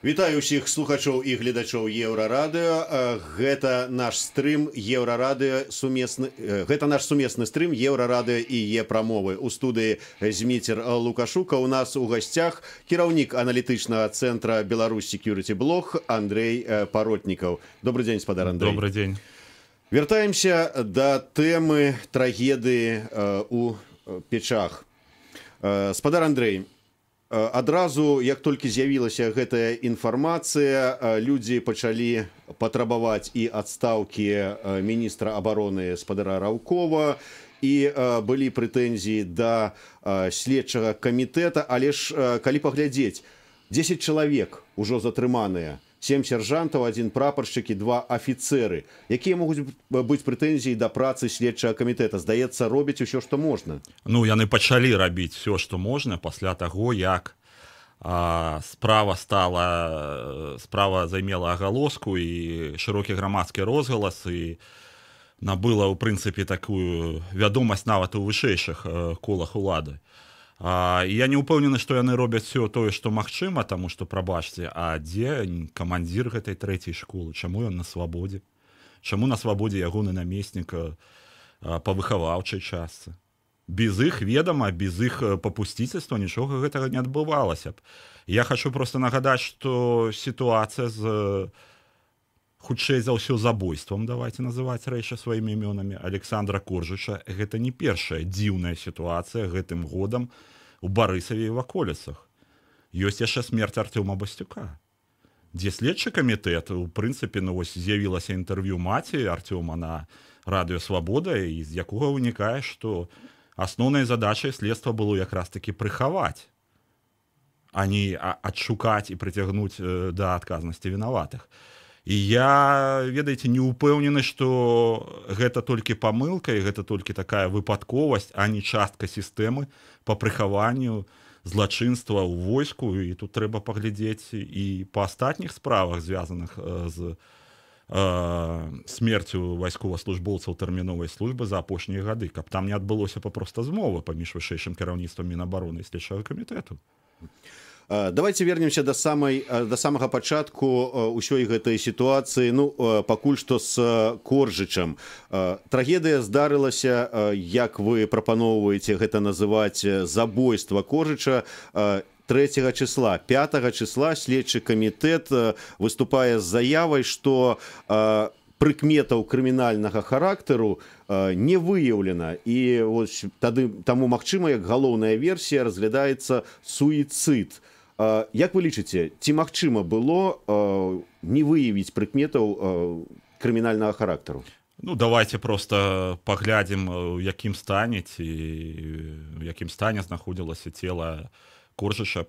Вітаю ўсіх слухачоў і гледачоў Еўрарадыё. Гэта наш стрым Еўрарадыё сумесны, гэта наш сумесны стрым Еўрарадыё і Е-прамовы. У студыі Зміцер Лукашука, у нас у гасцях кіраўнік аналітычнага цэнтра Беларусь Security Blog Андрей Паротнікаў. Добрый дзень, спадар Андрей. Добрый дзень. Вяртаемся да тэмы трагедыі у Печах. Спадар Андрей, адразу, як толькі з'явілася гэтая інфармацыя, людзі пачалі патрабаваць і адстаўкі міністра абароны спадара Раўкова, і былі прэтэнзіі да следчага камітэта. Але ж калі паглядзець, 10 чалавек ужо затрыманыя: 7 сяржантаў, один прапаршчык і два афіцеры. Якія могуць быць прэтэнзіі да працы следчага камітэта? Здаецца, робіць усё, што можна. Ну, яны пачалі рабіць все, што можна, пасля таго, як справа займела агалоску і шырокі грамадскі розгалас і набыла, ў прынцыпе, такую вядомасць нават у вышэйшых колах улады. Я не ўпэўнены, што яны робяць все тое, што магчыма, таму што, прабачце, а дзе камандзір гэтай трэцяй школы? Чаму ён на свабодзе? Чаму на свабодзе ягоны намеснік па выхаваўчай частцы? Без іх ведама, без іх попустительства нічога гэтага не адбывалася б. Я хочу просто нагадаць, што сітуацыя з, хутчэй за ўсё, забойствам, давайте называць рэчы сваімі імёнамі, Александра Коржыча, гэта не першая дзіўная сітуацыя гэтым годам у Барысаве і ваколіцах. Ёсць яшчэ смерць Артёма Басцюка, дзе следчы камітэт, у прынцыпе, ну вось з'явілася інтэрв'ю маці Артёма на Радыё Свабода, і з якога вынікае, што асноўнай задачай следства было якраз таки прыхаваць, а не адшукаць і прыцягнуць да адказнасці вінаватых. І я, ведаеце, не ўпэўнены, што гэта толькі памылка і гэта толькі такая выпадковасць, а не частка сістэмы па прыхаванню злачынства ў войску. І тут трэба паглядзець і па астатніх справах, звязаных з смерцю вайсковаслужбоўцаў тэрміновай службы за апошнія гады, каб там не адбылося папроста змовы паміж вышэйшым кіраўніцтвам Мінабароны і следчага камітэту. Давайте вернемся до самага пачатку ўсёй гэтай сітуацыі. Ну, пакуль што з Коржычам. Трагедыя здарылася, як вы прапаноўваеце гэта называць, забойства Коржыча 3 числа. 5 числа следчы камітэт выступае з заявай, што прыкметаў крымінальнага характару не выяўлена, і вось тады таму магчыма, як галоўная версія разглядаецца суіцыд. Як вы лічыце, ці магчыма было не выявіць прыкметаў крымінальнага характару? Ну, давайте просто паглядзім, у якім стане, ці у якім стане знаходзілася цела Коржыча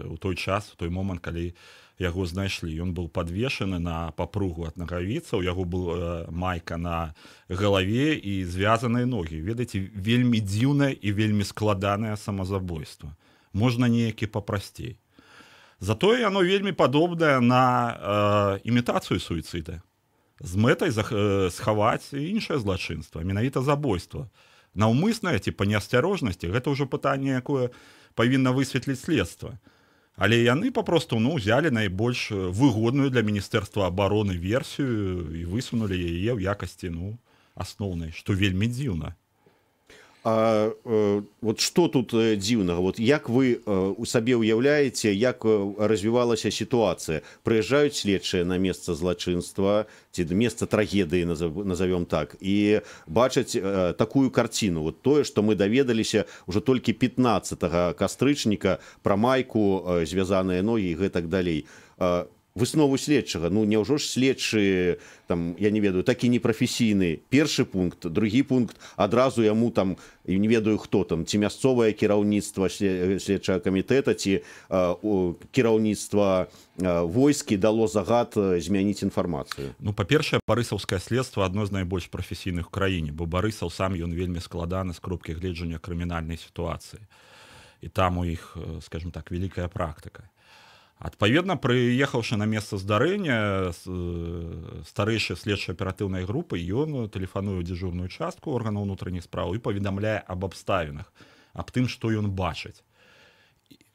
у той час, у той момант, калі яго знайшлі. Ён быў падвешаны на папругу ад нагавіца, у яго был майка на галаве і звязаныя ногі. Ведаеце, вельмі дзіўнае і вельмі складанае самазабойства. Можна неяк і папрасцей. Затое яно вельмі падобнае на імітацыю суіцыда з мэтай схаваць іншае злачынства, менавіта забойства. Наўмыснае ці па неасцярожнасці, гэта ўжо пытанне, якое павінна высветліць следства. Але яны папросту, ну, взяли найбольш выгодную для Міністэрства абароны версію і высунулі яе ў якасці, ну, асноўнай, што вельмі дзіўна. А вот что тут дзіўнага? Вот як вы у сабе ўяўляеце, як развівалася сітуацыя? Прыязджаюць следчыя на месца злачынства ці месца трагедыі, назовём так, і бачаць такую карціну, вот тое, что мы даведаліся уже толькі 15 кастрычніка пра майку, звязаныя ногі і гэтак далей. Выснову следчага, ну, няўжо ж следчы там, я не ведаю, такі непрафесійны? Першы пункт. Другі пункт: адразу яму там, не ведаю, хто там, ці мясцовае кіраўніцтва следчага камітэта, ці кіраўніцтва войскі дало загад змяніць інфармацыю. Ну, па-першае, барысаўскае следства адно з найбольш прафесійных у краіне, бо Барысаў сам, ён вельмі складаны з кропкі гледжання крымінальнай сітуацыі, і там у іх, скажем так, вялікая практыка. Адпаведна, прыехаўшы на месца здарэння, старэйшы следчай аператыўнай групы, ён тэлефануе ў дзежурную частку органаў унутраных спраў і паведамляе аб абставінах, аб тым, што ён бачыць.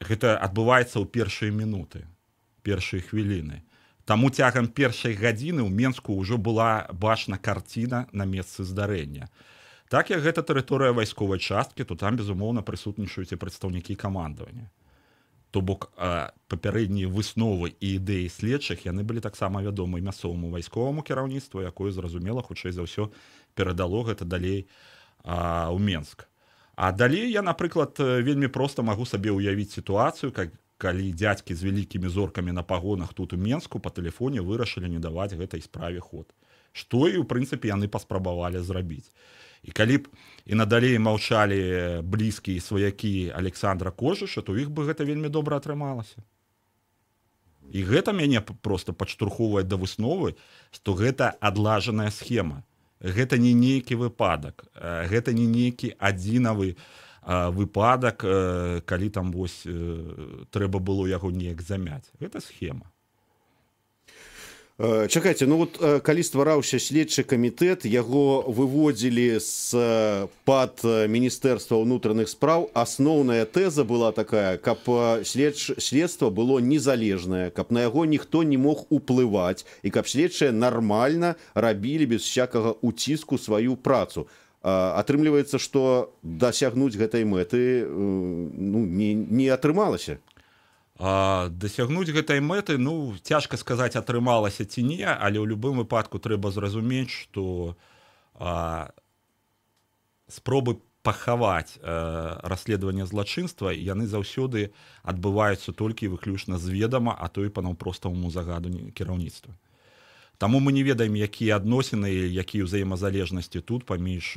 Гэта адбываецца ў першыя мінуты. першыя хвіліны. Таму цягам першай гадзіны ў Менску ўжо была бачна карціна на месцы здарэння. Так як гэта тэрыторыя вайсковай часткі, то там, безумоўна, прысутнічаюць і прадстаўнікі камандавання. То бок папярэднія высновы і ідэі следчых, яны былі таксама вядомы мясцоваму вайсковаму кіраўніцтву, якое, зразумела, хутчэй за ўсё перадало гэта далей у Менск. А далей я, напрыклад, вельмі проста магу сабе ўявіць сітуацыю, как калі дзядзькі з вялікімі зоркамі на пагонах тут у Менску па тэлефоне вырашылі не даваць гэтай справе ход. Што і, ў прынцыпе, яны паспрабавалі зрабіць. І калі б і надалей маўчалі блізкія сваякі Александра Коржыча, то іх бы гэта вельмі добра атрымалася. І гэта мяне просто падштурхоўвае да высновы, што гэта адлажаная схема. Гэта не нейкі выпадак, гэта не нейкі адзінавы выпадак, калі там вось трэба было яго неяк замяць. Гэта схема. Чакайце, ну вот калі ствараўся следчы камітэт, яго выводзілі з пад Міністэрства ўнутраных спраў. Асноўная тэза была такая, каб следства было незалежнае, каб на яго ніхто не мог уплываць і каб следчыя нармальна рабілі без всякага уціску сваю працу. Атрымліваецца, што дасягнуць гэтай мэты, ну, не атрымалася. Дасягнуць гэтай мэты, ну, цяжка сказаць, атрымалася ці не, але ў любым выпадку трэба зразумець, што спробы пахаваць расследаванне злачынства, яны заўсёды адбываюцца толькі выключна з ведама, а то і па наўпроставаму загаду кіраўніцтва. Таму мы не ведаем, якія адносіны, якія ўзаемазалежнасці тут паміж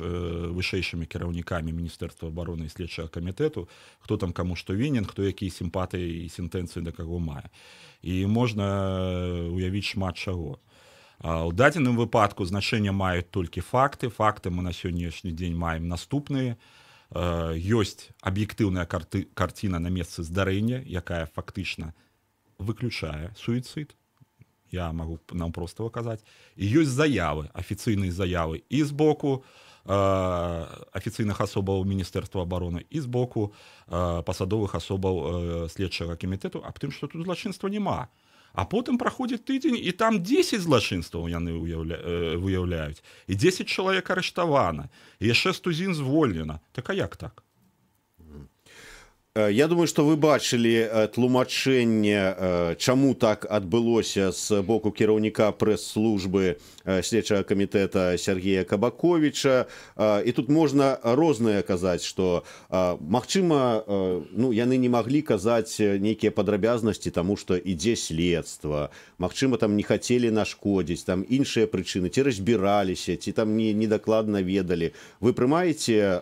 вышэйшымі кіраўнікамі Міністэрства абароны і следчага камітэту, хто там каму што вінен, хто якія сімпатыі і сентэнцыі да каго мае. І можна уявіць шмат чаго. У дадзеным выпадку значэнне маюць толькі факты. Факты мы на сённяшні дзень маем наступныя. Ёсць аб'ектыўная карціна на месцы здарэння, якая фактычна выключае суіцыд. Я магу нам проста казаць. І ёсць заявы, афіцыйныя заявы і з боку афіцыйных асобаў Міністэрства абароны, і з боку пасадовых асобаў следчага камітэту аб тым, што тут злачынства няма. А потым праходзіць тыдзень, і там 10 злачынстваў яны выяўляюць. І 10 чалавек арыштавана, і яшчэ з тузін звольнена. Так а як так? Я думаю, што вы бачылі тлумачэнне, чаму так адбылося, з боку кіраўніка прэс-службы следчага камітэта Сергея Кабаковіча. І тут можна рознае казаць, што, магчыма, ну, яны не маглі казаць нейкія падрабязнасці, таму што ідзе следства. Магчыма, там не хацелі нашкодзіць, там іншыя прычыны, ці разбіраліся, ці там не недакладна ведалі. Вы прымаеце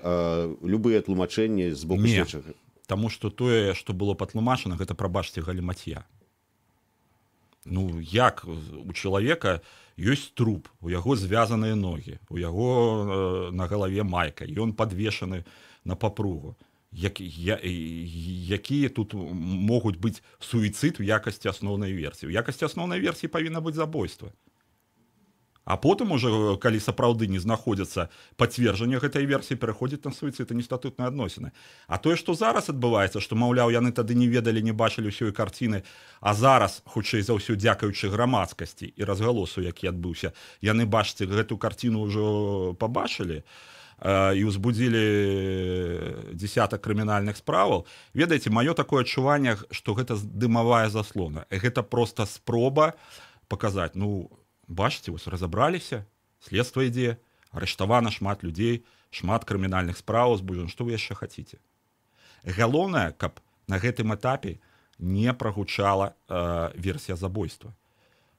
любыя тлумачэнні з боку следчага? Таму што тое, што было патлумачана, гэта, прабачце, галімацья. Ну, як у чалавека ёсць труп, у яго звязаныя ногі, у яго на галаве майка, ён падвешаны на папругу. Якія тут могуць быць суіцыд у якасці асноўнай версіі? У якасці асноўнай версіі павінна быць забойства. А потым уже, калі сапраўды не знаходзіцца пацверджанне гэтай версіі, пераходзіць на суіцыд і нестатутныя адносіны. А тое, што зараз адбываецца, што, маўляў, яны тады не ведалі, не бачылі ўсёй карціны, а зараз, хутчэй за ўсё, дзякуючы грамадскасці і разгалосу, які адбыўся, яны, бачыце, гэту карціну ўжо пабачылі і ўзбудзілі десятак крымінальных справаў. Ведаеце, маё такое адчуванне, што гэта дымавая заслона. Гэта проста спроба паказаць: ну, бачыце, вось разабраліся, следства ідзе, арыштавана шмат людзей, шмат крымінальных спраў узбуджана, што вы яшчэ хаціце? Галоўнае, каб на гэтым этапе не прагучала версія забойства.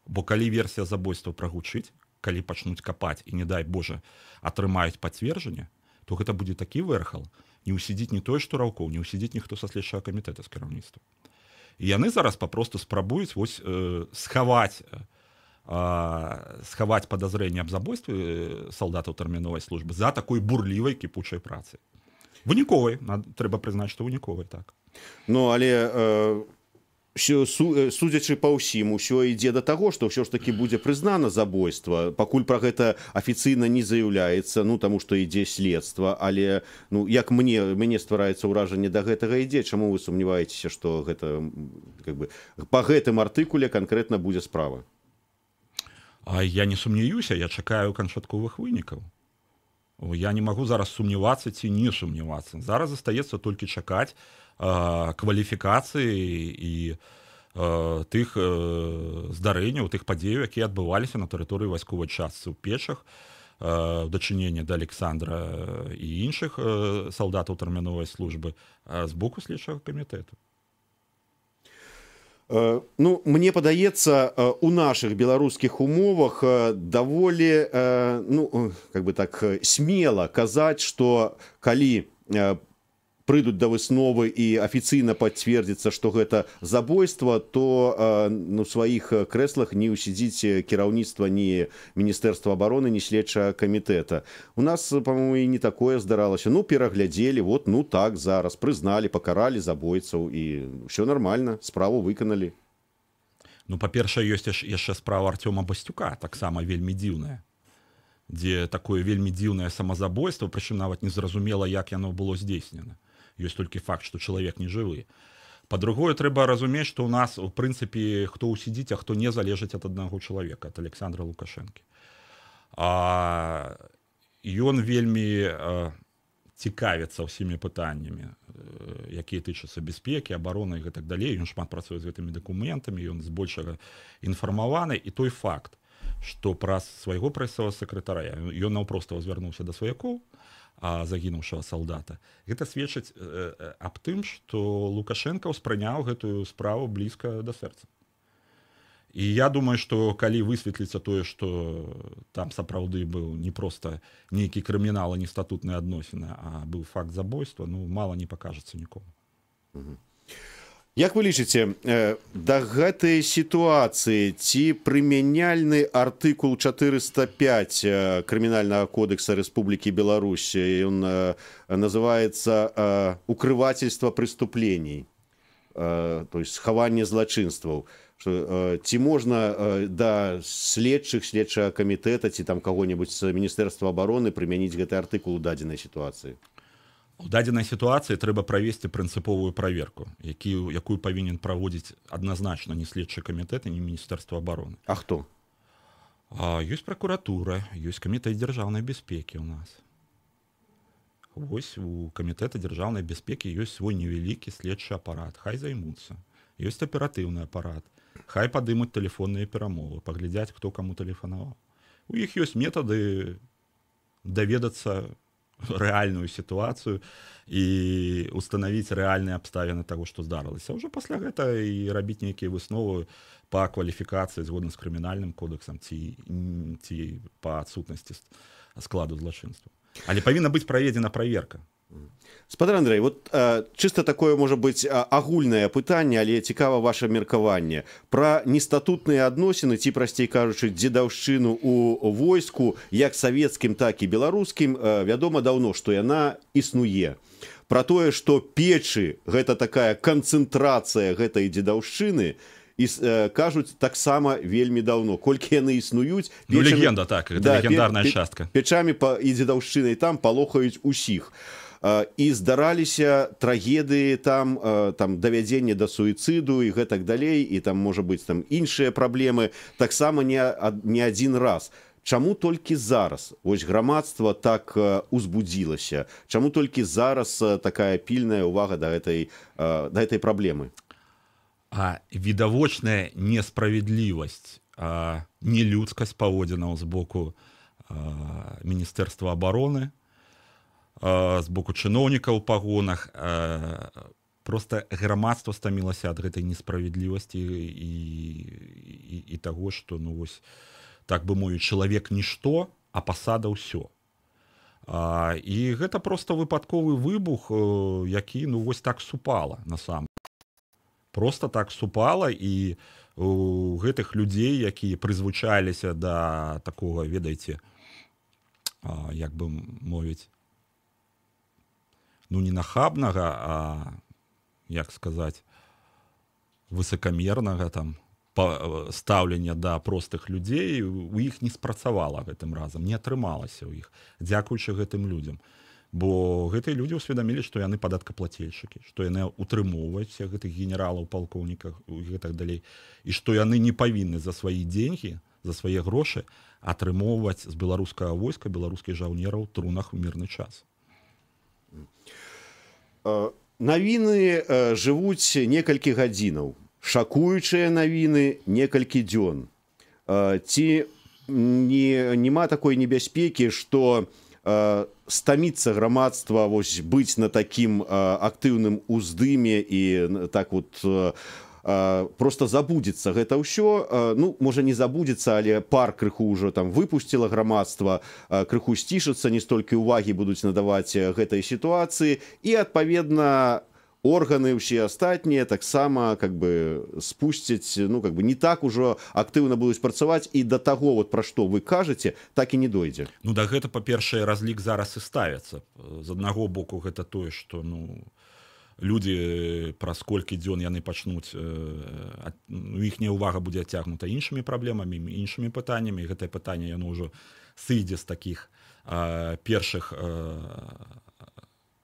Бо калі версія забойства прагучыць, калі пачнуць капаць і, не дай Божа, атрымаюць пацверджанне, то гэта будзе такі вэрхал, не ўсідзіць не тое што Раўкоў, не ўсідзіць ніхто са следчага камітэта, з кіраўніцтва. І яны зараз папросту спрабуюць вось схаваць падазрэнне аб забойстве салдатаў тэрміновай службы за такой бурлівай, кіпучай працы. Выніковай, трэба прызнаць, што выніковай, так. Ну, але Судзячы па ўсім, усё ідзе да таго, што ўсё ж таки будзе прызнана забойства. Пакуль пра гэта афіцыйна не заяўляецца, ну, таму што ідзе следства, але, ну, як мне ствараецца ўражанне, да гэтага ідзе. Чаму вы сумняваецеся, што гэта как бы па гэтым артыкуле канкрэтна будзе справа? А я не сумнеюся, я чакаю канчатковых вынікаў. Я не магу зараз сумнявацца ці не сумнявацца. Зараз застаецца толькі чакаць кваліфікацыі і тых здарэнняў, тых падзеяў, якія адбываліся на тэрыторыі вайсковай частцы ў Печах, дачынення да Александра і іншых салдатаў тэрміновай службы з боку следчага камітэту. Ну, мне падаецца, у нашых беларускіх умовах даволі, ну, как бы так смело казаць, что калі прыйдуць да высновы і афіцыйна пацвердзіцца, што гэта забойства, то, ну, сваіх крэслах не ўсідзіць кіраўніцтва ні Міністэрства обороны, ні следчага камітэта. У нас, по-моему, і не такое здаралася. Ну, пераглядзелі, вот, ну, так, зараз прызналі, пакаралі забойцаў, і ўсё нормально, справу выканалі. Ну, па-першае, ёсць яшчэ справа Артёма Басцюка, таксама вельмі дзіўная, дзе такое вельмі дзіўнае самазабойства, прычым нават незразумела, як яно было здзейснена. Ёсць толькі факт, што чалавек не жывы. Па-другое, трэба разумець, што ў нас, у прынцыпе, хто ўсідзіць, а хто не, залежыць ад аднаго чалавека, ад Александра Лукашэнкі. Ён вельмі цікавіцца ўсімі пытаннямі, якія тычацца бяспекі, абароны і гэтак далей. Ён шмат працуе з гэтымі дакументамі, ён збольшага інфармаваны, і той факт, што праз свайго прэсавага сакратара ён наўпрост звярнуўся да сваякоў загінуўшага салдата, гэта сведчыць аб тым, што Лукашенко ўспрыняў гэтую справу блізка да сэрца. І я думаю, што калі высветліцца тое, што там сапраўды быў не проста нейкі крымінал, нестатутныя адносіны, а быў факт забойства, ну, мала не пакажацца нікому. Як вы лічыце, да гэтай сітуацыі ці прымяняльны артыкул 405 Крымінальнага кодекса Рэспублікі Беларусь? Ён называется «Укрывательство преступлений», то есть схаванне злачынстваў. Ці можна да следчых, следчага камітэта ці там каго-небудзь з Міністэрства обороны прымяніць гэты артыкул у дадзенай сітуацыі? У дадзенай сітуацыі трэба правесці прынцыповую праверку, якую павінен праводзіць адназначна не следчы камітэт і не Міністэрства обороны. А хто? Ёсць пракуратура, ёсць камітэт дзяржаўнай бяспекі ў нас. Вось у камітэта дзяржаўнай бяспекі ёсць свой невялікі следчы апарат, хай займуцца. Ёсць аператыўны апарат, хай падымуць тэлефонныя перамовы, паглядзяць, хто каму тэлефанаваў. У іх ёсць метады даведацца рэальную сітуацыю і устанавіць рэальныя абставіны таго, што здарылася. Ўжо пасля гэта і рабіць нейкія высновы па кваліфікацыі згодна з крымінальным кодэксам ці па адсутнасці складу злачынства. Але павінна быць праведзена праверка. Спадар Андрей, вот чыста такое, можа быць, агульнае пытанне, але цікава ваше меркаванне. Пра нестатутныя адносіны ці, прасцей кажучы, дзедаўшчыну у войску, як савецкім, так і беларускім, вядома даўно, што яна існуе. Пра тое, што Печы гэта такая канцэнтрацыя гэтай дзедаўшчыны, і кажуць таксама вельмі даўно. Колькі яны існуюць, ну, легенда, так, гэта, да, легендарная частка. Печамі і дзедаўшчынай там палохаюць усіх. І здараліся трагедыі там, там давядзенне да суіцыду і гэтак далей, і там, можа быць, там іншыя праблемы таксама не адзін раз. Чаму толькі зараз ось грамадства так узбудзілася? Чаму толькі зараз такая пільная увага да этой праблемы? Відавочная несправядлівасць, нелюдскасць паводзінаў з боку Міністэрства обороны, з боку чыноўніка ў пагонах. Просто грамадства стамілася ад гэтай несправядлівасці і таго, што, ну, вось, так бы мовіць, чалавек нішто, а пасада ўсё. І гэта просто выпадковы выбух, які, ну, вось так супала насам, просто так супала. І у гэтых людзей, якія прызвычаліся да такога, ведаеце, як бы мовіць, ну, не нахабнага, а як сказаць, высакамернага там стаўлення да простых людзей у іх не спрацавала гэтым разам, не атрымалася ў іх, дзякуючы гэтым людзям. Бо гэтыя людзі ўсведамілі, што яны падаткаплацельшчыкі, што яны утрымоўваюць всех гэтых генералаў, палкоўніках і гэтак далей, і што яны не павінны за свае деньги, за свае грошы атрымоўваць з беларускага войска, беларускіх жаўнераў трунах у мірны час. Навіны жывуць некалькі гадзінаў, шакуючыя навіны некалькі дзён. Ці няма такой небяспекі, што стаміцца грамадства вось быць на такім актыўным уздыме і так вот просто забудзецца гэта ўсё, ну, можа, не забудзецца, але пар крыху ўжо там выпусціла грамадства, крыху сцішыцца, не столькі ўвагі будуць надаваць гэтай сітуацыі, і, адпаведна, органы ўсе астатнія таксама как бы спусцяць, ну, как бы не так ужо актыўна будуць працаваць, і да таго вот, пра што вы кажаце, так і не дойдзе? Ну да, гэта, па-першае, разлік зараз і ставіцца. З аднаго боку, гэта тое, што, ну, людзі праз колькі дзён яны пачнуць, ну, іхняя ўвага будзе адцягнута іншымі праблемамі, іншымі пытаннямі. Гэтае пытанне, яно ўжо сыдзе з такіх першых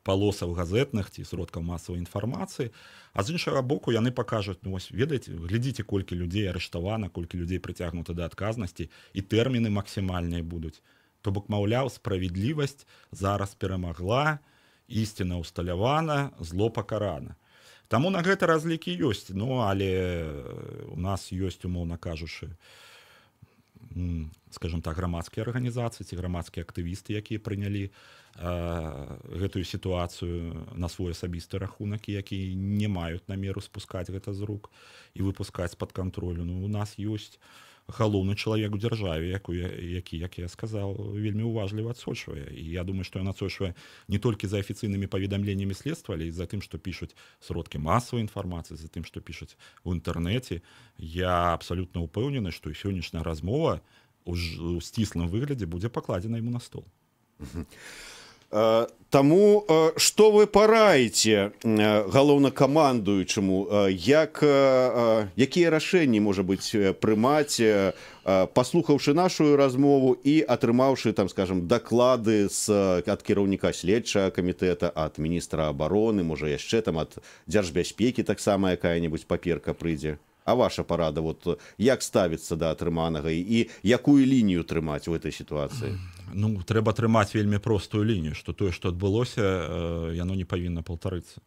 палосаў газетных ці сродкаў масавай інфармацыі. А з іншага боку, яны пакажуць: ну, вось, ведаеце, глядзіце, колькі людзей арыштавана, колькі людзей прыцягнута да адказнасці, і тэрміны максімальныя будуць, то бок, маўляў, справядлівасць зараз перамагла, ісціна усталявана, зло пакарана. Таму на гэта разлікі ёсць. Ну, але у нас ёсць, умоўна кажучы, скажем так, грамадскія арганізацыі ці грамадскія актывісты, якія прынялі гэтую сітуацыю на свой асабісты рахунак і якія не маюць намеру спускаць гэта з рук і выпускаць з-пад кантролю. Ну, у нас ёсць галоўны чалавек у дзяржаве, які, як я сказаў, вельмі уважліва адсочвае, і я думаю, што ён адсочвае не толькі за афіцыйнымі паведамленнямі следства, але і за тым, што пішуць сродкі масавай інфармацыі, за тым, што пішуць у інтэрнэце. Я абсалютна ўпэўнены, што і сённяшняя размова у сціслым выглядзе будзе пакладзена яму на стол. Таму што вы параіце галоўнакамандуючаму, як якія рашэнні, можа быць, прымаць, паслухаўшы нашу размову і атрымаўшы там, скажем, даклады з ад кіраўніка следчага камітэта, ад міністра абароны, можа, яшчэ там ад дзяржбяспекі таксама якая-небудзь паперка прыйдзе? А ваша парада вот, як ставіцца да атрыманага і якую лінію трымаць у этой сітуацыі? Ну, трэба трымаць вельмі простую лінію, што тое, што адбылося, яно не павінна паўтарыцца.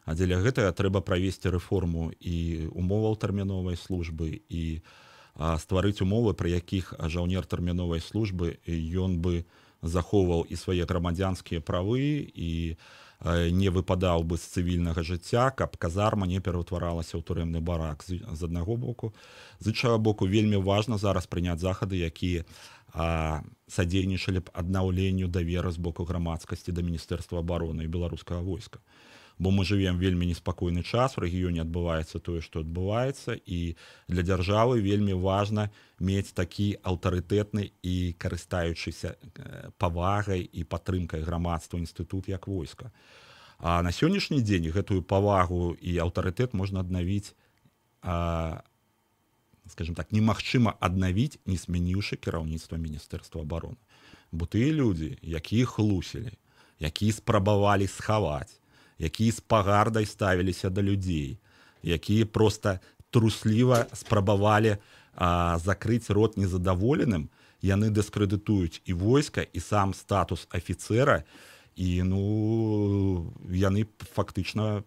А дзеля гэтага трэба правесці рэформу і умоваў тэрміновай службы, і стварыць умовы, пры якіх жаўнер тэрміновай службы, ён бы захоўваў і свае грамадзянскія правы, і не выпадаў бы з цывільнага жыцця, каб казарма не пераўтваралася ў турэмны барак, з аднаго боку. З іншага боку, вельмі важна зараз прыняць захады, якія садзейнічалі б аднаўленню даверы з боку грамадскасці да Міністэрства абароны і беларускага войска, бо мы жывем вельмі неспакойны час, у рэгіёне адбываецца тое, што адбываецца, і для дзяржавы вельмі важна мець такі аўтарытэтны і карыстаючыся павагай і падтрымкай грамадства інстытут, як войска. А на сённяшні дзень гэтую павагу і аўтарытэт можна аднавіць, скажем так, немагчыма аднавіць, не змяніўшы кіраўніцтва Міністэрства абароны, бо тыя людзі, якія хлусілі, якія спрабавалі схаваць, якія з пагардай ставіліся да людзей, якія просто трусліва спрабавалі закрыць рот незадаволеным, яны дыскрэдытуюць і войска, і сам статус афіцера, і, ну, яны фактычна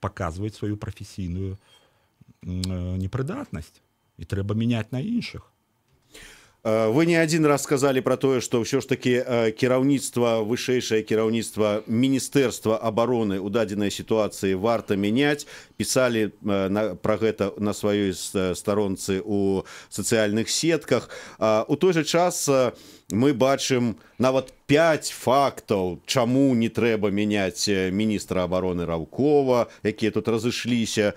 паказваюць сваю прафесійную непрыдатнасць, і трэба мяняць на іншых. Вы не один раз сказали про тое, что ўсё ж таки кіраўніцтва, вышэйшае кіраўніцтва Міністэрства абароны у дадзенай сітуацыі варта мяняць, пісалі про гэта на сваёй старонцы у сацыяльных сетках. У той же час мы бачым нават 5 фактаў, чаму не трэба мяняць міністра абароны Раўкова, якія тут разышліся.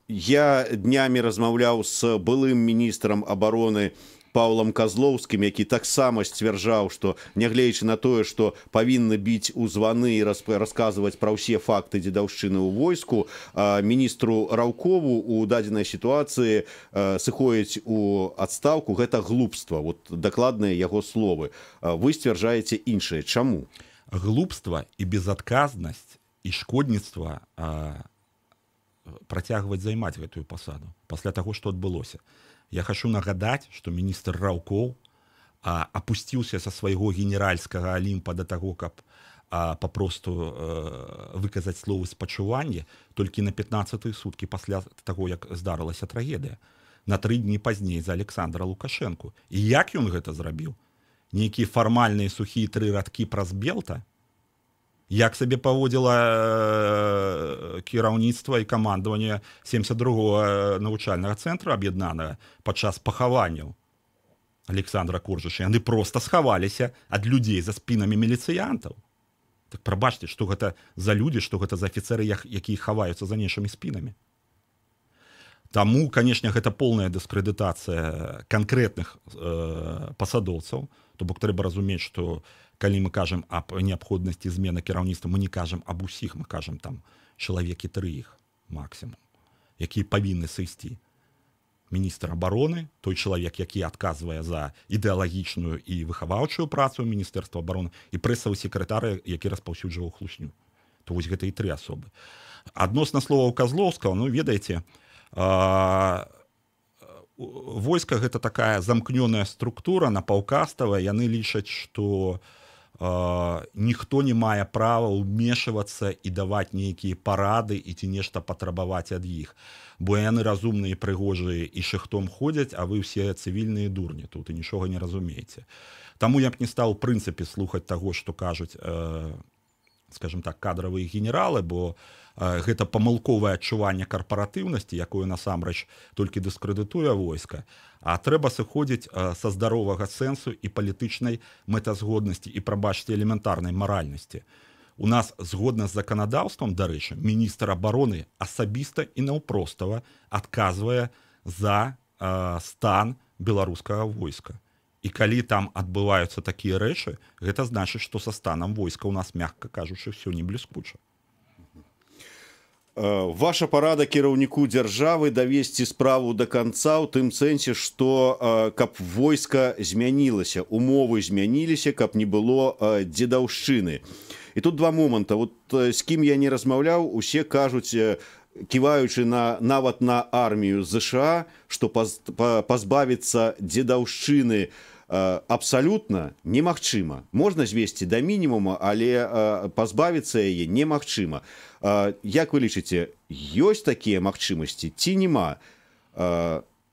Я днямі размаўляў с былым міністрам абароны. Паўлам Казлоўскім, які таксама сцвярджаў, што, нягледзячы на тое, што павінны біць у званы і расказваць пра ўсе факты дзедаўшчыны ў войску, міністру Раўкову у дадзенай сітуацыі сыходзіць у адстаўку — гэта глупства. Вот дакладныя яго словы. Вы сцвярджаеце іншае. Чаму? Глупства і безадказнасць і шкодніцтва працягваць займаць гэтую пасаду пасля таго, што адбылося. Я хачу нагадаць, што міністр Раўкоў апусціўся са свайго генеральскага алімпа да таго, каб папросту выказаць словы спачування толькі на 15 суткі пасля таго, як здарылася трагедыя, на 3 дні пазней за Александра Лукашэнку. І як ён гэта зрабіў? Нейкія фармальныя сухія тры радкі праз БелТА? Як сабе паводзіла кіраўніцтва і камандаванне 72 навучальнага цэнтра аб'яднанага падчас пахаванняў Александра Коржыча? Яны просто схаваліся ад людзей за спінамі міліцыянтаў. Так прабачце, што гэта за людзі, што гэта за афіцеры, якія хаваюцца за нечымі спінамі? Таму, канешне, гэта полная дыскрэдытацыя канкрэтных пасадоўцаў. То бок трэба разумець, што калі мы кажам аб неабходнасці змены кіраўніцтва, мы не кажам аб усіх, мы кажам, там чалавекі тры іх максімум, якія павінны сысці: міністр абароны, той чалавек, які адказвае за ідэалагічную і выхаваўчую працу Міністэрства абароны, і прэсавы секретар, які распаўсюджваў хлусню. То вось гэта і тры асобы. Адносна словаў Казлоўскага, ну, ведаеце, войска — гэта такая замкнёная структура, напаўкаставая. Яны лічаць, что ніхто не мае права ўмешвацца і даваць нейкія парады і ці нешта патрабаваць ад іх, бо яны разумныя, прыгожыя і шыхтом ходзяць, а вы ўсе цывільныя дурні тут і нічога не разумееце. Таму я б не стаў у прынцыпе слухаць таго, што кажуць, скажем так, кадравыя генералы, бо гэта памылковае адчуванне карпаратыўнасці, якое насамрэч толькі дыскрэдытуе войска. А трэба сыходзіць са здаровага сэнсу і палітычнай мэтазгоднасці і, прабачце, элементарнай маральнасці. У нас згодна з заканадаўствам, дарэчы, міністр абароны асабіста і наўпростава адказвае за стан беларускага войска. І калі там адбываюцца такія рэчы, гэта значыць, што са станам войска у нас, мягка кажучы, все не бліскуча. Ваша парада кіраўніку дзяржавы — давесці справу до конца ў тым сэнсе, что каб войска змянілася, умовы змяніліся, каб не было дзедаўшчыны. І тут два моманта. Вот з кім я не размаўляў, усе кажуць, ківаючы на нават на армію ЗША, что пазбавіцца дзедаўшчыны абсалютна немагчыма. Можна звесці да мінімума, але пазбавіцца яе немагчыма. Як вы лічыце, ёсць такія магчымасці ці няма?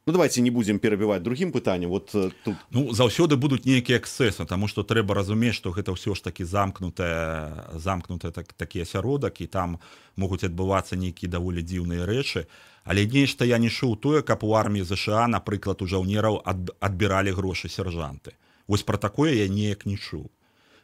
Ну, давайте не будем перабіваць другім пытаннем вот тут. Ну, заўсёды будуць нейкія эксцэсы, тому что трэба разумець, что гэта ўсё ж таки замкнутая такі асяродак, і там могуць адбывацца нейкія даволі дзіўныя рэчы. Але нешта я не чуў тое, каб у арміі ЗША, напрыклад, у жаўнераў адбіралі грошы сержанты. Вось про такое я неяк не чуў.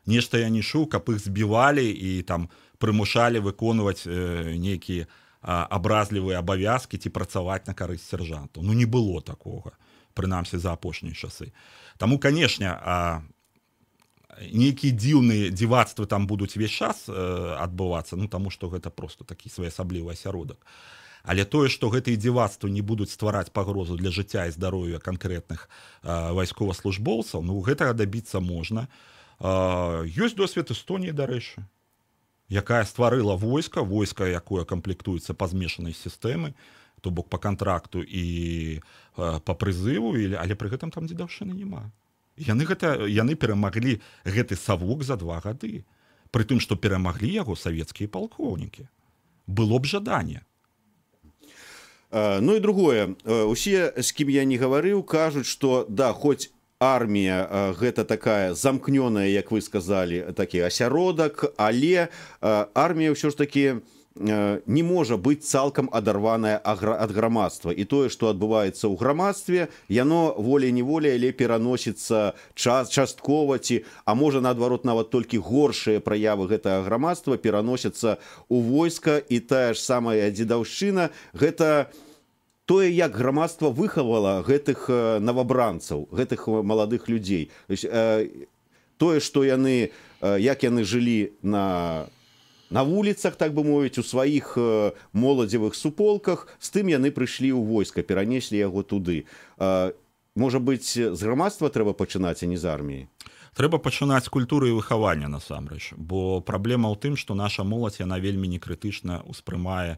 Нешта я не чуў, каб іх збівалі і там прымушалі выконваць нейкія абразлівыя абавязкі ці працаваць на карысць сержантаў. Ну, не было такога, прынамсі за апошнія часы. Таму, канешне, нейкія дзіўныя дзівацтвы там будуць весь час адбывацца, ну, таму што гэта просто такі своеасаблівы асяродак. Але тое, што гэтыя дзівацтвы не будуць ствараць пагрозу для жыцця і здароўя канкрэтных вайсковаслужбоўцаў, ну, гэтага дабіцца можна. Ёсць досвед Эстоніі, дарэчы, якая стварыла войска, якое камплектуецца па змешанай сістэмы, то бок па кантракту і па прызыву, але пры гэтым там дзедаўшчыны няма. Яны перамаглі гэты савок за 2 гады, пры тым што перамаглі яго савецкія палкоўнікі. Было б жаданне. Ну і другое: усе, з кім я не гаварыў, кажуць, что да, хоць армія гэта такая замкнёная, як вы сказали, такі асяродак, але армія ўсё ж таки не можа быць цалкам адарваная ад грамадства, і тое, што адбываецца ў грамадстве, яно волей-неволей, але пераносіцца часткова ці, а можа, наадварот, нават толькі горшыя праявы гэтага грамадства пераносяцца ў войска. І тая ж самая дзедаўшчына — гэта не Тое, як грамадства выхавала гэтых навабранцаў, гэтых маладых людзей. То есть, тое, што яны, як яны жылі на вуліцах, так бы мовіць, у сваіх моладзевых суполках, з тым яны прыйшлі ў войска, перанеслі яго туды. Можа быць, з грамадства трэба пачынаць, а не з арміі? Трэба пачынаць з культуры і выхавання насамрэч, бо праблема ў тым, што наша моладзь, яна вельмі некрытычна ўспрымае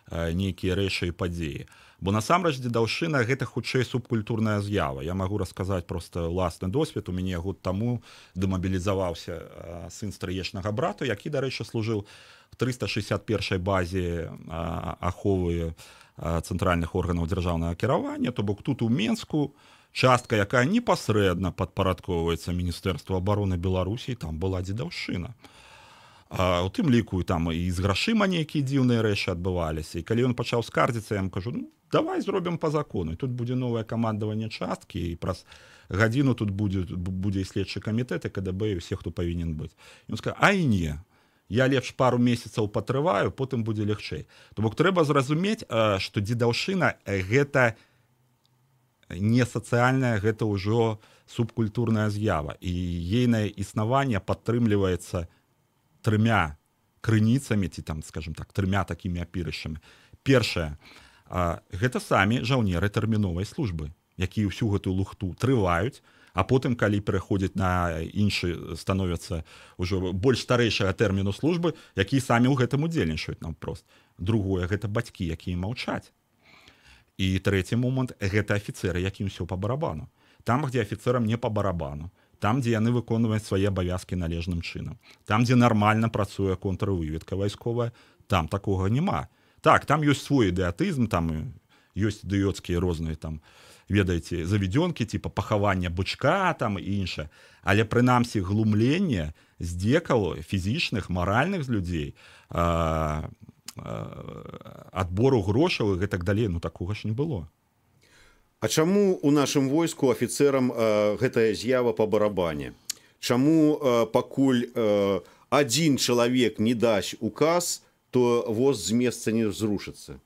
нейкія рэчы і падзеі. Бо насамрэч дзедаўшчына — гэта хутчэй субкультурная з'ява. Я магу расказаць просто ўласны досвед. У мяне год таму дэмабілізаваўся сын стрыечнага брату, які, дарэчы, служыў 361 базе аховы цэнтральных органаў дзяржаўнага кіравання, то бок тут, у Менску, частка, якая непасрэдна падпарадкоўваецца Міністэрству абароны Беларусі, там была дзедаўшчына. У тым ліку там і з грашыма нейкія дзіўныя рэчы адбываліся. І калі ён пачаў скардзіцца, я ему кажу: «Ну, давай зробім по закону, тут будзе новае камандаванне часткі, і праз гадзіну тут будзе і следчы камітэт, і КДБ, і усе, хто павінен быць». Ён сказал: «Ай, не, я лепш пару месяцаў патрываю, потым будзе лягчэй». То бок трэба зразумець, што дзедаўшчына — гэта не сацыяльная, гэта ўжо субкультурная з'ява, і ейнае існаванне падтрымліваецца трымя крыніцамі ці там, скажем так, трымя такімі апірышамі. Першае — гэта самі жаўнеры тэрміновай службы, якія ўсю гэтую лухту трываюць, а потым, калі пераходзяць на іншы, становяцца ўжо больш старэйшага тэрміну службы, якія самі ў гэтым удзельнічаюць нам прост. Другое — гэта бацькі, якія маўчаць. І трэці момант — гэта афіцеры, якім ўсё по барабану. Там, где афіцерам не по барабану, там, дзе яны выконваюць свае абавязкі належным чынам, там, дзе нармальна працуе контрвыведка вайсковая, там такога няма. Так, там ёсць свой ідыятызм, там ёсць ідыёцкія розныя там, ведаеце, заведёнкі, типа пахавання бычка там і іншае, але прынамсі глумлення, здзекаў фізічных, маральных з людзей, адбору грошаў і гэтак далей, ну, такога ж не было. А чаму у нашым войску афіцэрам гэтая з'ява по барабане? Чаму пакуль адзін чалавек не дасць указ, то воз з месца не зрушыцца?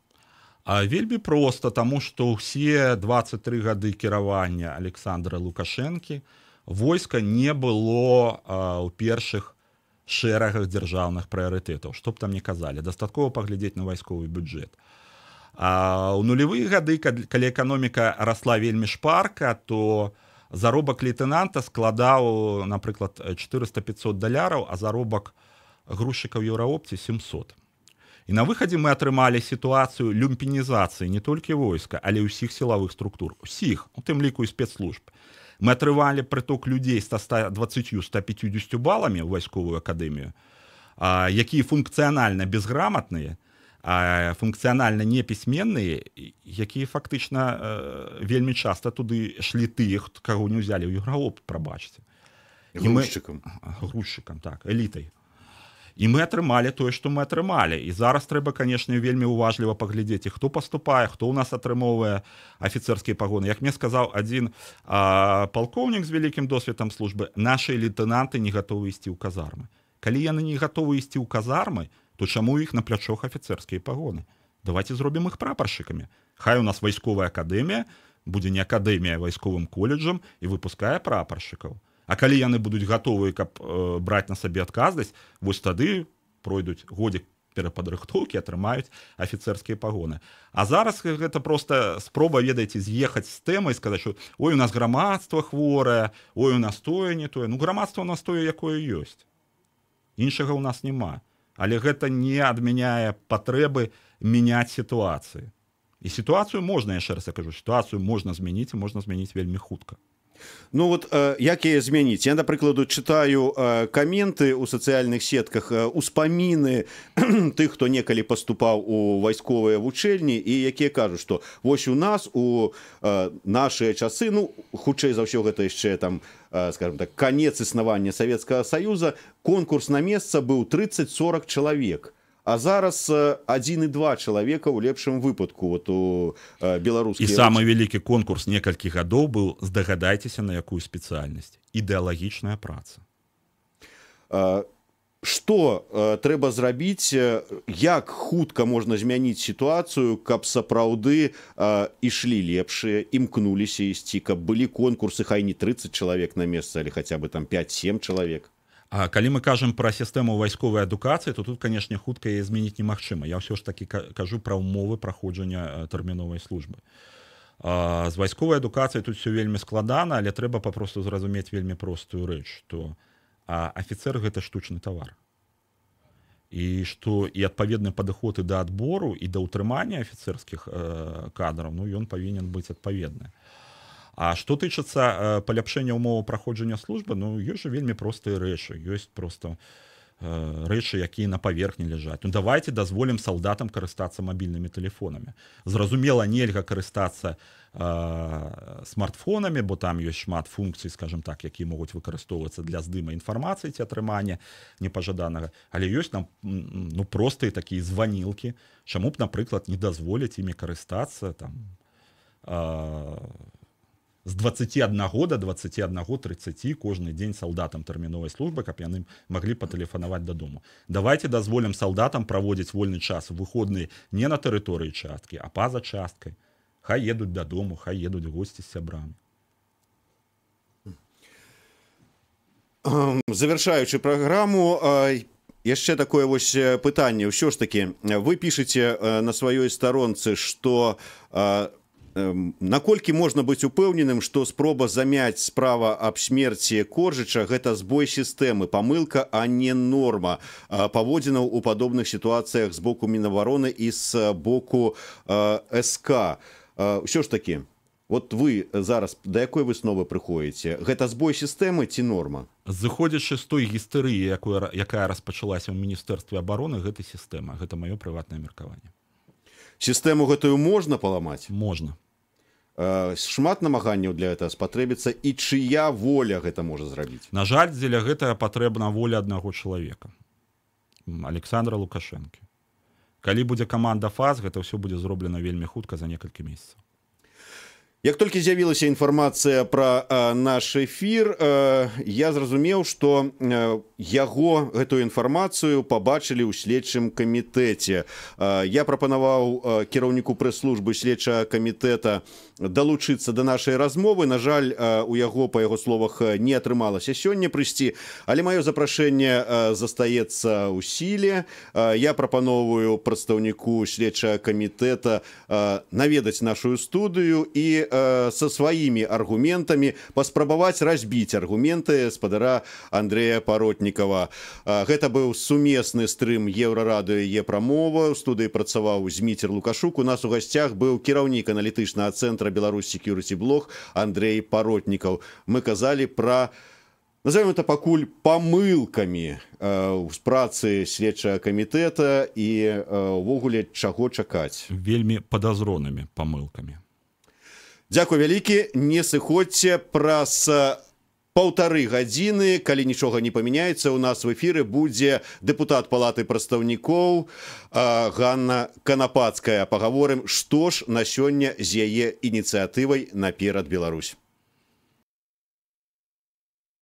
А вельмі проста: таму што ўсе 23 гады кіравання Александра Лукашэнкі войска не было ў першых шэрагах дзяржаўных прыярытэтаў, што б там не казалі. Дастаткова паглядзець на вайсковы бюджэт. А ў нулевыя гады, калі эканоміка расла вельмі шпарка, то заробак лейтенанта складаў, напрыклад, 400-500 даляраў, а заробак грузчыкаў «Еўраопце» 700. І на выхадзе мы атрымалі сітуацыю люмпенізацыі не толькі войска, але ўсіх сілавых структур, усіх, у тым ліку і спецслужб. Мы атрымалі прыток людзей 120-150 баламі ў вайсковую акадэмію, якія функцыянальна безграматныя, функцыянальна непісьменныя, якія фактычна вельмі часта туды шлі тыя, каго не ўзялі ў «Еўраопт», прабачце. Грузчыкам. Грузчыкам, так, элітай. І мы атрымалі тое, што мы атрымалі. І зараз трэба, канешне, вельмі уважліва паглядзець, і хто паступае, хто ў нас атрымоўвае афіцэрскія пагоны. Як мне сказаў адзін палкоўнік з вялікім досведам службы, нашыя лейтенанты не гатовы ісці ў казармы. Калі яны не гатовы ісці ў казармы, то чаму іх на плячох афіцэрскія пагоны? Давайте зробім іх прапаршчыкамі. Хай у нас вайсковая акадэмія будзе не акадэмія вайсковым коледжам і выпускае прапаршчыкаў. А калі яны будуць гатовыя, каб браць на сабе адказнасць, вось тады пройдуць годзік перападрыхтоўкі, атрымаюць афіцэрскія пагоны. А зараз гэта просто спроба, ведаеце, з'ехаць з тэмы і сказаць, што ой, у нас грамадства хворае, ой, у нас тое не тое. Ну, грамадства у нас тое, якое ёсць. Іншага ў нас няма. Але гэта не адмяняе патрэбы мяняць сітуацыі. І сітуацыю можна, яшчэ раз я кажу, сітуацыю можна змяніць, і можна змяніць вельмі хутка. Ну вот як яе змяніць? Я, напрыкладу, чытаю каменты ў сацыяльных сетках, успаміны тых, хто некалі паступаў у вайсковыя вучэльні, і якія кажуць, што вось у нас у нашыя часы, ну, хутчэй за ўсё, гэта яшчэ там, скажем так, канец існавання Савецкага Саюза, конкурс на месца быў 30-40 чалавек, а зараз 1,2 чалавека ў лепшым выпадку вот у беларускі. І самы вялікі конкурс некалькі гадоў быў, здагадайцеся, на якую спецыяльнасць? Ідэалагічная праца. Что трэба зрабіць, як хутка можна змяніць сітуацыю, каб сапраўды ішлі лепшыя, імкнуліся ісці, каб былі конкурсы, хай не 30 чалавек на месца, але хаця бы там 5-7 чалавек? А калі мы кажам пра сістэму вайсковай адукацыі, то тут, канешне, хутка яе змяніць немагчыма. Я ўсё ж такі кажу пра ўмовы праходжання тэрміновай службы. З вайсковай адукацыяй тут все вельмі складана, але трэба папросту зразумець вельмі простую рэч, што афіцэр гэта штучны тавар. І што і адпаведны падыход і да адбору, і да ўтрымання афіцэрскіх кадраў, ну, ён павінен быць адпаведны. А што тычыцца паляпшэння ўмоваў праходжання службы, ну, ёсць жа вельмі простыя рэчы, ёсць проста рэчы, якія на паверхні ляжаць. Ну, давайте дазволім салдатам карыстацца мабільнымі тэлефонамі. Зразумела, нельга карыстацца смартфонамі, бо там ёсць шмат функцый, скажем так, якія могуць выкарыстоўвацца для здыма інфармацыі ці атрымання непажаданага. Але ёсць нам, ну, простыя такія званілкі. Чаму б, напрыклад, не дазволіць імі карыстацца там з 21 до 21:30 кожны дзень салдатам тэрміновай службы, каб яны маглі патэлефанаваць дадому. Давайте дазволім салдатам праводзіць вольны час у выходныя не на тэрыторыі часткі, а па-за часткай. Хай едуць дадому, хай едуць госці з сябрамі. Завяршаючы праграму, яшчэ такое вось пытанне. Ўсё ж такі, вы пішаце на сваёй старонцы, што наколькі можна быць упэўненым, што спроба замяць справа аб смерці Коржыча гэта збой сістэмы, памылка, а не норма паводзінаў у падобных сітуацыях з боку Мінабароны і з боку СК. Ўсё ж такі, вот вы зараз да якой высновы прыходзіце? Гэта збой сістэмы ці норма? Зыходзячы з той гістэрыі, якая распачалася ў Міністэрстве абароны, гэта сістэма, гэта маё прыватнае меркаванне. Сістэму гэтую можна паламаць? Можна. Шмат намаганняў для этого спатрэбіцца, і чыя воля гэта можа зрабіць? На жаль, дзеля гэтага патрэбна воля аднаго чалавека, Александра Лукашэнкі. Калі будзе каманда ФАС, гэта ўсё будзе зроблена вельмі хутка, за некалькі месяцаў. Як толькі з'явілася інфармацыя пра наш эфір, я зразумеў, што яго, гэтую інфармацыю, пабачылі ў следчым камітэце. Я прапанаваў кіраўніку прэс-службы следчага камітэта далучыцца да нашай размовы. На жаль, у яго, па яго словах, не атрымалася сёння прыйсці, але маё запрашэнне застаецца ў сіле. Я прапаноўваю прадстаўніку следчага камітэта наведаць нашу студыю і со сваімі аргументамі паспрабаваць разбіць аргументы спадара Андрэя Паротнікава. Гэта быў сумесны стрым Еўрарадыё Е-прамова. У студыі працаваў Зміцер Лукашук. У нас у гасцях быў кіраўнік аналітычнага цэнтра Беларусь Security Blog Андрэй Паротнікаў. Мы казалі пра, назовем это пакуль, памылкамі з працы следчага камітэта і увогуле чаго чакаць. Вельмі падазронымі памылкамі. Дзякуй вялікі, не сыходзьце, праз 1,5 гадзіны, калі нічога не памяняецца, у нас в эфіры будзе дэпутат Палаты прадстаўнікоў Ганна Канапацкая. Пагаворым, што ж на сёння з яе ініцыятывай «Наперад Беларусь».